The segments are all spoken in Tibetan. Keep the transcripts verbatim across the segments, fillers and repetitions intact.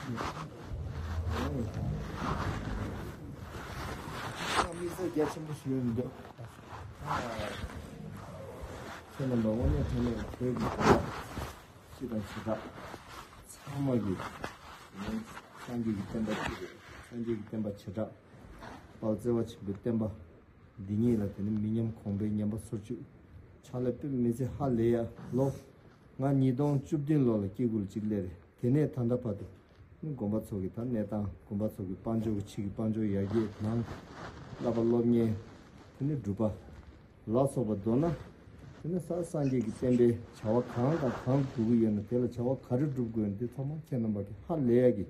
དམིགས་བསལ་རྒྱ་ཆེན་པོ་ཞིག་ཡོད་མི་འདུག་ཁྱེད་རྣམ་པ་དངོས་གནས་དྲང་གནས་བོད་ཀྱི་སྤྱི་དང་བྱེ་བྲག་ཚང་མ་གི་སངས་རྒྱས་ཀྱི་བསྟན་པ་གཅིག་རེད། སངས་རྒྱས་ཀྱི་བསྟན་པ་བྱེ་བྲག་དཔལ་བརྩེ་བ་ཆེན་པོའི་བསྟན་པ་འདི་ཉིད་ལ། དེ་ནི་མི་ཉམས་གོང་འཕེལ་ཉམས་པ་སོར་ཆུད་ཕྱག་ལས་དཔེ་མི་སྲིད་ཧ་ལས་ཡ། ལོ་ང་ཉིས་སྟོང་བཅུ་བདུན་ལོ་ལ་སྐྱེ་དགུ་ལ་གཅིག་སླེབས་རེད། དེ་ནས་ད་ལྟ་བར་དུ་ནི་དགོན་པ་ཚོ་གི་ད་གནས་སྟངས། དགོན་པ་ཚོ་གི་དཔལ་འབྱོར་གྱི་ཕྱི་གི་དཔལ་འབྱོར་ཡར་རྒྱས། ནང་བསླབ་པ་སློབ་གཉེར། དེ་ནི་སྒྲུབ་པ་ལ་སོགས་པ། མདོར་ན་དེ་ནི་ས་སངས་རྒྱས་ཀྱི་བསྟན་པའི་བྱ་བ་གང་དང་གང་སྒྲུབ་ཀྱི་ཡོད་ན། དེ་ལ་བྱ་བ་ག་རེ་སྒྲུབ་དགོས་ན། དེ་ཚང་མ་ཁྱེད་རྣམ་པ་གི་ཧ་ལས་ཡ་གི།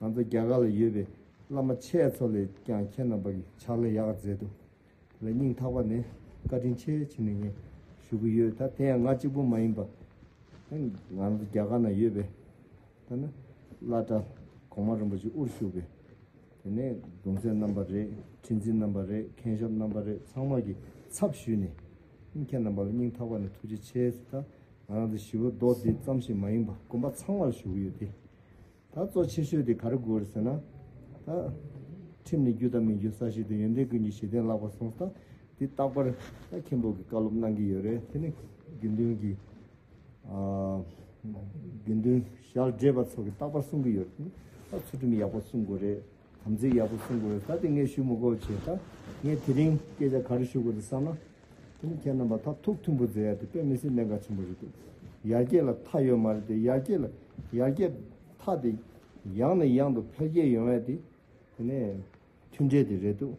ང་ཚོ་རྒྱ་གར་ལ་ཡོད་པའི་བླ་མ་ཆེ་ཚོ་ལས་ཀྱང་ཁྱེད་རྣམ་པ་གི་ཕྱག་ལས་ཡག་མཛད་འདུག་དེ་ལ་སྙིང་ཐག་པ་ནས་བཀའ་དྲིན་ཆེ་ཆེ་ནས་ངས་ཞུ་གི་ཡོད། ད་དེ་ཡང་ང་གཅིག་པུ་མ་ཡིན་པ། ང་ཚོ་རྒྱ་གར་ན་ཡོད་པའི་ད་ནི་བླ་གྲྭ་གོང་མ་རིན་པོ་ཆེ་དབུར་བཞུགས་པའི། དེ་ནས་གདུང་སྲས་རྣམ་པ་རེད། ཁྲི་འཛིན་རྣམ་པ་རེད། མཁན་ཞབས་རྣམ་པ་རེད། ཚང་མ་གི་ཚབ་ཞུས་ནས་ཁྱེད་རྣམ་པ་ལ་སྙིང་ཐག་པ་ནས་ཐུགས་རྗེ་ཆེ་ཟེར། ད་ང་རང་ཚོ་ཞི་བའི་མདོ་འདི་ཙམ་ཞིག་མ་ཡིན་པ་དགོན་པ་ཚང་མར་ཞུ་གི་ཡོད་དེ། ད་གཙོ་ཆེ་ཤོས་དེ་ག་རེ་དགོས་རེད་ཟེར་ན། ད་ཁྲིམས་ནི་རྒྱུ་དང་མི་རྒྱུ་ས་ཞིག་ཏུ། ཡོན་ཏན་ཀུན་གྱི་གཞི་རྟེན་ལགས་པར་གསུངས། ད་འདི་རྟག་པར་ད་མཁན་པོ་གི་བཀའ་སློབ་གནང་གི་ཡོད་རེད། དེ་ནི་དགེ་འདུན་གྱི་ཨ་དགེ་འདུན་ཞལ་བགྲེས་པ་ཚོ་གི་རྟག་པར་གསུང་གི་ཡོད་རེད། ད་ཚུལ་ཁྲིམས་ཡག་པོ་སྲུང་དགོས་རེད། དམ་ཚིག་ཡག་པོ་སྲུང་དགོས་རེད། ད་དེ་ངས་ཞུ་མི་དགོས་བྱས། ད་ངས་དེ་རིང་སྐད་ཆ་ག་རེ་ཞུ་དགོས་རེད་བསམ་ན། དེ་ནི་ཁྱེད་རྣམ་པ་ད་ཐུགས་མཐུན་པོ་མཛད་ཡ་དེ་དཔེ་མི་སྲིད་གནད་འགག་ཆེན་པོ་རེད་འདུག་ཡར་རྒྱས་ལ་མཐའ་ཡོད་མ་རེད་དེ། ཡར་རྒྱས་ལ་ཡར་རྒྱས་མཐའ་དེ་ཡང་ནས་ཡང་དུ་འཕེལ་རྒྱས་ཡོང་ཡ་དེ། དེ་ནས་མཐུན་འབྲེལ་དེ་རེད་འདུག་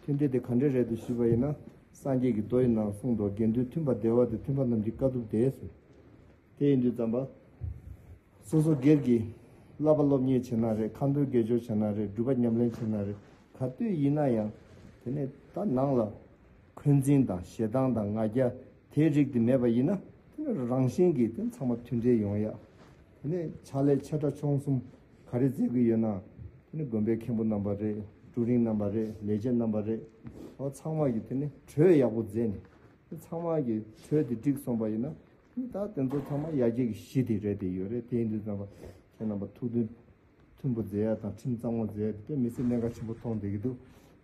མཐུན་འབྲེལ་དེ་ག་འདྲས་རེད་འདུག་ཞུས་པ་ཡིན་ན། སངས་རྒྱས་ཀྱི་མདོ་ཡི་ནང་གསུངས་འདུག་དགེ་འདུན་མཐུན་པ་བདེ་བ་དང་། མཐུན་པ་རྣམས་ཀྱི་དཀའ་ཐུབ་བདེ་ཟེར། དེ་ཡིན་དུས་ཙམ་པ། སོ་སོ་སྒེར་གྱི་བསླབ་པ་སློབ་གཉེར་བྱེད་ན་རེད། ཁ་འདོན་དགེ་སྦྱོར་བྱེད་ན་རེད། སྒྲུབ་པ་ཉམས་ལེན་བྱེད་ན་རེད། ག་དུས་ཡིན་ན་ཡང་དེ་ནས་ད་ནང་ལ་འཁོན་འཛིན་དང་ཞེ་སྡང་དང་ང་རྒྱལ་དེའི་རིགས་དེ་མེད་པ་ཡིན་ན། དེ་ནས་རང་བཞིན་གྱིས་དེ་ཚང་མ་མཐུན་འབྲེལ་ཡོང་ཡ། དེ་ནས་ཕྱག་ལས་ཆེ་ཕྲ་ཆུང་གསུམ་ག་རེ་མཛད་ཀྱི་ཡོད་ན། དེ་ནས་དགོན་པའི་མཁན་པོ་རྣམ་པ་རེད། ཀྲུའུ་རིན་རྣམ་པ་རེད། ལས་བྱེད་རྣམ་པ་རེད། ཨོ་ཚང་མ་གིས་དེ་ནས་གྲོས་ཡག་པོ་མཛད་ནས། དེ་ཚང་མ་གིས་གྲོས་དེ་འགྲིག་སོང་པ་ཡིན་ན། ད་དེ་ཚོ་ཚང་མ་ཡར་རྒྱས་ཀྱི་གཞི་དེ་རེད་དེ་ཡོད་རེད། དེ་ཡིན་དུས་ཙམ་པ་ཁྱེད་རྣམ་པ་ཐུགས་མཐུན་མཐུན་པོ་མཛད་ཡ་དང་ཁྲིམས་གཙང་མོ་མཛད་ཡ་དེ་དཔེ་མི་སྲིད་གནད་འགག་ཆེན་པོ་མཐོང་བསྡད་ཀྱི་འདུག་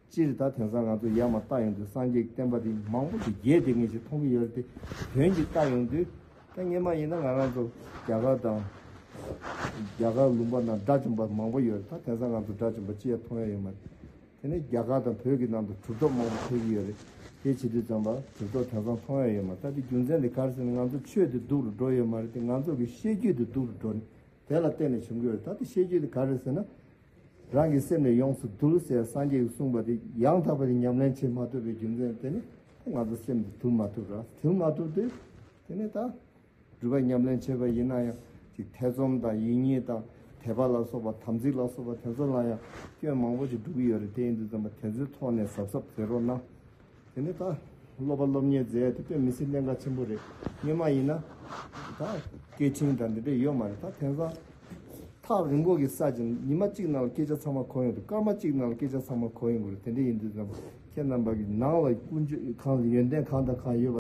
སྤྱིར་ད་དེང་སང་ང་ཚོ་ཡར་མར་ལྟ་ཡོང་དུས་སངས་རྒྱས་ཀྱི་བསྟན་པ་དེ་མང་པོ་ཞིག་རྒྱས་བསྡད་མཁན་ཞིག་མཐོང་གི་ཡོད་རེད་དེ། དོན་གྱིས་ལྟ་ཡོང་དུས་ད་སྔོན་མ་ཡིན་ན་ང་རང་ཚོ་རྒྱ་གར་དང་རྒྱ་གར་ལུང་པ་ནང་དགྲ་བཅོམ་པ་མང་པོ་ཡོད་རེད། ད་དེང་སང་ང་ཚོ་དགྲ་བཅོམ་པ་ཅི་ཡང་མཐོང་ཡ་ཡོད་མ་རེད། དེ་ནས་རྒྱ་གར་དང་བོད་ཀྱི་ནང་དུ་གྲུབ་ཐོབ་མང་པོ་ཐེབས་ཀྱི་ཡོད་རེད། དེ་བྱེད་དུས་ཙམ་པ་གྲུབ་ཐོབ་དེང་སང་མཐོང་ཡ་ཡོད་མ་རེད། ད་དེ་རྒྱུ་མཚན་དེ་ག་རེ་ཟེར་ན། ང་ཚོ་ཆོས་དེ་སྡུག་རུ་འགྲོ་ཡོད་མ་རེད་དེ། ང་ཚོ་གི་ཤེས་རྒྱུད་དེ་སྡུག་རུ་འགྲོ་ནས་དེ་ལ་བརྟེན་ནས་བྱུང་གི་ཡོད་རེད། ད་དེ་ཤེས་རྒྱུད་དེ་ག་རེ་ཟེར་ན། རང་གི་སེམས་ནི་ཡོངས་སུ་འདུལ་ཟེར་སངས་རྒྱས་ཀྱིས་གསུངས་པ་དེ་ཡང་དག་པ་དེ་ཉམས་ལེན་བྱེད་མ་ཐུབ་པའི་རྒྱུ་མཚན་དེ་ནི་ང་ཚོ་སེམས་དེ་འདུལ་མ་ཐུབ་ར། འདུལ་མ་ཐུབ་དུས་དེ་ནི་ད། སྒྲུབ་པ་ཉམས་ལེན་བྱེད་པ་ཡིན་ན་ཡང་ཅིག་ཐེ་ཚོམ་དང་ཡིད་གཉིས་དང་དད་པ་ལ་སོགས་པ་དམ་ཚིག་ལ་སོགས་པ་དེ་ཚོ་ལ་ཡང་སྐྱོན་མང་པོ་ཞིག་འགྲོ་གི་ཡོད་རེད། དེ་ཡིན་དུས་ཙམ་པ་དེ་ཚོའི་ཐོག་ནས་གཟབ་གཟབ་མཛད་རོགས་གནང་། དེ་ནས་ད་སློབ་པ་སློབ་གཉེར་མཛད་དེ་དཔེ་མི་སྲིད་གནད་འགག་ཆེན་པོ་རེད། སྔོན་མ་ཡིན་ན་ད་སྐད་འཕྲིན་དང་འདི་འདྲས་ཡོད་མ་རེད། ད་དེང་སང་ཐག་རིང་པོ་གི་ས་ཅིག་ཉི་མ་གཅིག་ནང་ལ་སྐད་ཆ་ཚང་མ་གོ་ཡོང་དུས། སྐར་མ་གཅིག་ནང་ལ་སྐད་ཆ་ཚང་མ་གོ་ཡོང་གི་རེད། དེ་འདྲས་ཡིན་དུས་ཙམ་པ་ཁྱེད་རྣམ་པ་གི་ནང་ལ་ཀུན་སྤྱོད་གང་ཡོན་ཏན་གང་དང་གང་ཡོད་པ།